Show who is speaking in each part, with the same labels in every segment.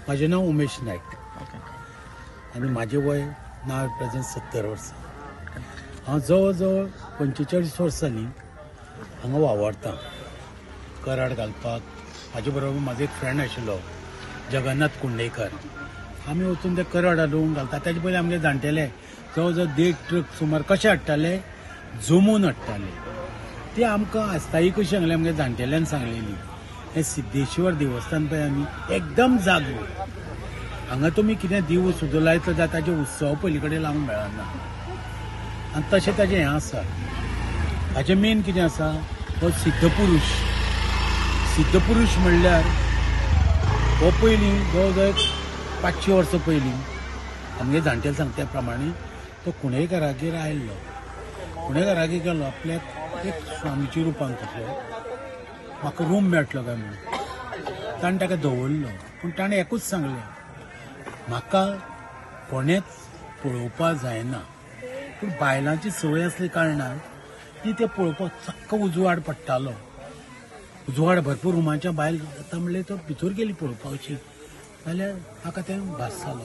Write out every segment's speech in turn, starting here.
Speaker 1: म्हाजें नांव उमेश नायक आनी म्हाजें वय नाव प्रेजेंट 70 वर्सां. हांव जवळ जवळ 45 वर्सांनी हांगा वावरतां कराड घालपाक. म्हाजे बरोबर म्हाजो एक फ्रेंड आशिल्लो जगन्नाथ कुंडेकर. आमी वचून ते कराड हाडून घालता. ताजे पयलीं आमगे जाणटेले जवळ जवळ 1.5 ट्रक सुमार कशे हाडटाले, जमून हाडटाले. ते आमकां आस्थाई कशी सांगले आमगे जाणटेल्यान सांगलेली, हें सिद्धेश्वर देवस्थान पळय आमी एकदम जागृत. हांगा तुमी कितें देवूळ सुद्दां लायतलो जाल्यार ताजे उत्सव पयली कडेन लावंक मेळना. आनी तशें ताजें हें आसा. हाजें मेन कितें आसा, हो सिद्धपुरूष. सिद्धपुरूष म्हणल्यार हो पयलीं जवळ जवळ 500 वर्सां पयलीं आमगे जाणटेले सांगता त्या प्रमाणे तो कुणेकारागेर आयिल्लो. कुणेकारागेर गेलो, आपल्याक एक स्वामीच्या रुपान कसलो म्हाका रूम मेळटलो काय म्हणून ताणें ताका दवरलो. पूण ताणें एकूच सांगलें, म्हाका कोणेंच पळोवपाक जायना. पूण बायलांची संवय आसली कारणान ती ते पळोवपाक चक्क उजवाड पडटालो. उजवाड भरपूर रुमाच्या बायल जाता म्हणल्यार तो भितर गेली पळोवपाची, जाल्यार ताका तें भास जालो.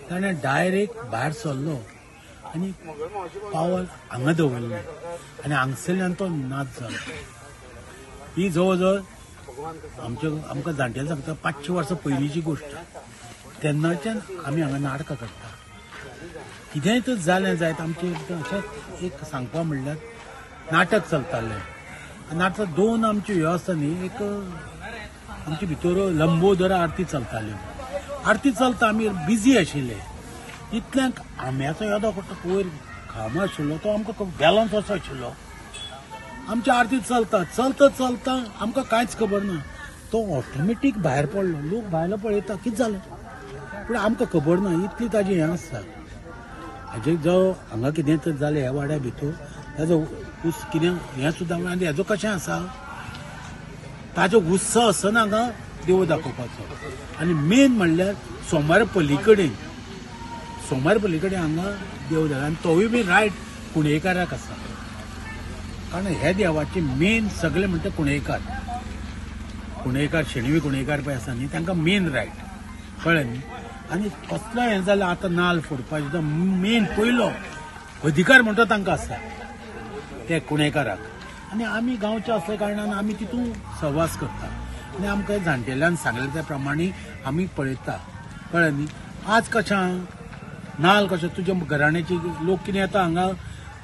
Speaker 1: ताणें डायरेक्ट भायर सरलो आनी पावल हांगा दवरलें आनी हांगसरल्यान तो नाच जालो. ही जवळ जवळ आमच्या आमकां जाणटेले सांगता 500 वर्सां पयलींची गोश्ट. तेन्नाच्यान आमी हांगा नाटकां करता. कितेंय तर जालें जायत आमचें अशेंच एक सांगपा म्हणल्यार नाटक चलतालें. नाटक दोन आमच्यो ह्यो आसता न्ही, एक आमचे भितर लंबोदर आरती चलताल्यो. आरती चलता आमी बिजी आशिल्ले. इतल्यान आंब्याचो येदो वयर खांबो आशिल्लो तो आमकां बॅलन्स असो आशिल्लो. आमची आरती चलता चलता चलता आमकां कांयच खबर ना, तो ऑटोमॅटीक भायर पडलो. लोक भायलो पळयता कितें जालें, पूण आमकां खबर ना इतली ताजी हें आसता. हाजे जो हांगा कितें तर जालें ह्या वाड्या भितर ताजो कितें हें सुद्दां आनी हेजो कशें आसा ताजो उत्सव आसना हांगा देवूळ दाखोवपाचो. आनी मेन म्हणल्यार सोमार पली कडेन, सोमार पली कडेन हांगा देव दाखय आनी तोवूय बी रायट कुणेकाराक आसा. कारण हे देवाचे मेन सगळे म्हणटा कुणेकार, कुणेकार शेणवी कुणेकार पळय आसा न्ही, तांकां मेन रायट कळ्ळें न्ही. आनी कसलो हें जाल्यार आतां नाल फोडपाचो मेन पयलो अधिकार म्हणटा तांकां आसा ते कुणेकाराक. आनी आमी गांवचे आसल्या कारणान आमी तितून सहवास करता आनी आमकां जाणटेल्यान सांगलें त्या प्रमाणे आमी पळयता कळ्ळें न्ही. आज कशें नाल कशें तुज्या घराण्याची लोक कितें येता हांगा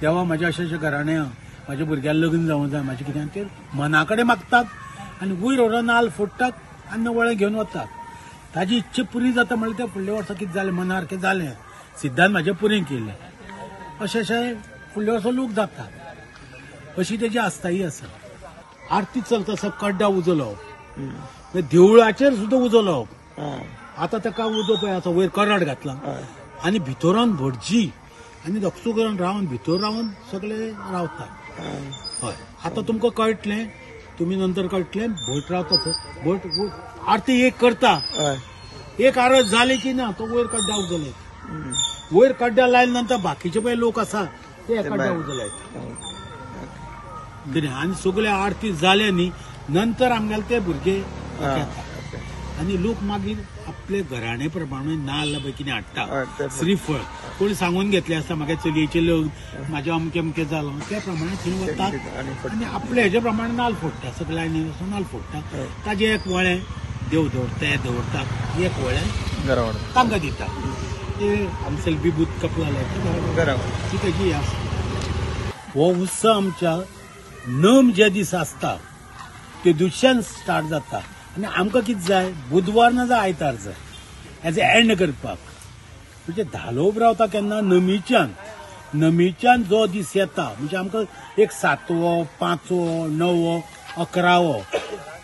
Speaker 1: देवा म्हाज्या अशें अशें घराणें म्हाज्या भुरग्याक लग्न जावंक जाय म्हाजें कितें, ते मना कडेन मागतात आनी वयर व्हरून नाल फोडटात आनी नवळें घेवन वतात. ताजी इच्छा पुरी जाता म्हणल्यार त्या फुडल्या वर्सा कितें जालें मनार कितें जालें सिद्धांत म्हाजें पुरें केलें अशें अशें फुडल्या वर्सा लोक जातात. अशी तेजी आस्थाई आसा. आरती चलता आसा कड्डा उजो लावप, देवळाचेर सुद्दां उजो लावप. आतां ताका उजो पळय आसा वयर कराड घातला आनी भितरान भटजी आनी दक्षू करून रावन भितर रावन सगळे रावतात. हय आतां तुमकां कळटलें, तुमी नंतर कळटलें. भट रावता भट आरती एक करता, एक आरत जाली की ना तो वयर कड्डा उजो लायता. वयर कड्डा लायल्या नंतर बाकीचे पळय लोक आसा ते कड्डा उजो लायता कितें. आनी सगळे आरती जाले न्ही नंतर आमगेले ते भुरगे येता आनी लोक मागीर आपले घराणे प्रमाणे नाल्ल पळय कितें हाडटा, श्रीफळ कोणी सांगून घेतलें आसता म्हागे चलयेचें लग्न म्हाजें अमकें अमकें जालां त्या प्रमाणे थंय वतात आनी आपले हेजे प्रमाणे नाल्ल फोडटा. सगळे लायनी वचून नाल्ल फोडटा. ताजें एक वळें देव दवरता, दवरता एक वळें तांकां दिता, ते आमचे बिबूत कपला लायता ती तेजी आसता. हो उत्सव आमच्या नम जे दीस आसता ते दुसऱ्यान स्टार्ट जाता आनी आमकां कितें जाय बुधवार ना जाय आयतार जाय एज एंड करपाक. म्हणजे धालोब रावता केन्ना नमीच्यान, नमीच्यान जो दीस येता म्हणजे आमकां एक 7वो 5वो 9वो 11वो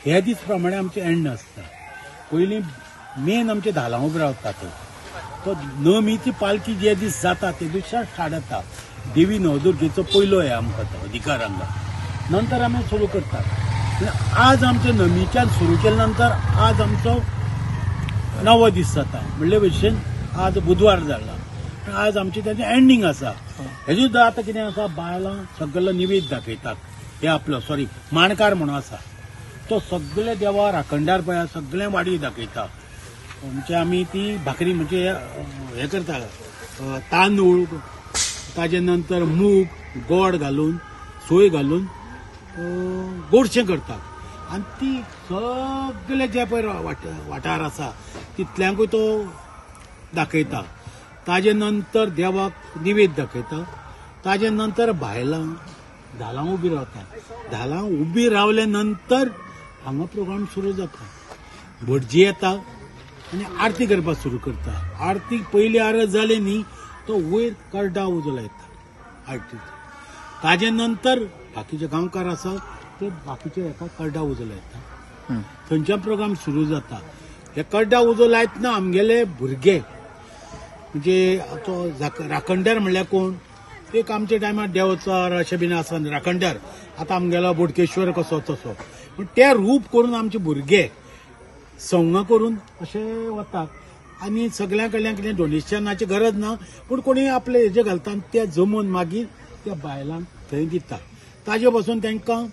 Speaker 1: हे दीस प्रमाणे आमचें एंड आसता. पयलीं मेन आमचे धालां उबो रावता तो नमीची पालखी जे दीस जाता ते दिसा स्टार्ट जाता. देवी नवदुर्गेचो पयलो हे आमकां तो अधिकार हांगा नंतर आमी सुरू करतात. आज आमच्या नमीच्यान सुरू केल्या नंतर आज आमचो 9वो दीस जाता म्हणले भशेन आज बुधवार जाला, आज आमचें ताजें एंडींग आसा. हेजे सुद्दां आतां कितें आसा बायलां सगळो निवेद दाखयतात. हे आपलो सॉरी माणकार म्हणून आसा तो सगळे देवा राखणदार पळय सगळे वाडी दाखयता. म्हणजे आमी ती भाकरी म्हणजे हें करता, तांदूळ ताजे नंतर मूग गोड घालून सोय घालून गोडशें करतात आनी ती सगळे जे पळय वाठार आसा तितल्यांकूय तो दाखयता. ताजे नंतर देवाक निवेद दाखयता. ताजे नंतर बायलां धालां उबी रावता. धालां उबी रावले नंतर हांगा प्रोग्राम सुरू जाता. भटजी येता आनी आरती करपाक सुरू करता. आरती पयली आरत जाली न्ही तो वयर करडा उजो लायता आरतीचो. ताजे नंतर बाकीचे गांवकार आसा ते बाकीचे एका करडा उजो लायता. थंयच्यान प्रोग्राम सुरू जाता. हे करडा उजो लायतना आमगेले भुरगे म्हणजे तो राखणदार म्हणल्यार कोण, एक आमच्या टायमार देवचार अशें बीन आसा राखणदार, आतां आमगेलो बोडकेश्वर कसो तसो, पूण ते रूप करून आमचे भुरगे संवंगां करून अशे वतात आनी सगळ्यां कडल्यान कितें डोनेशनाची गरज ना, पूण कोणी आपले हेजे घालता आनी ते जमोवन मागीर त्या बायलांक थंय दिता. ताजे पासून तांकां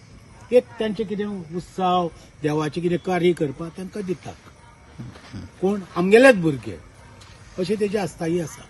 Speaker 1: एक तांचे कितें उत्सव देवाचें कितें कार्य करपाक तांकां दिता. कोण आमगेलेच भुरगे अशें तेजी आस्थाई आसा.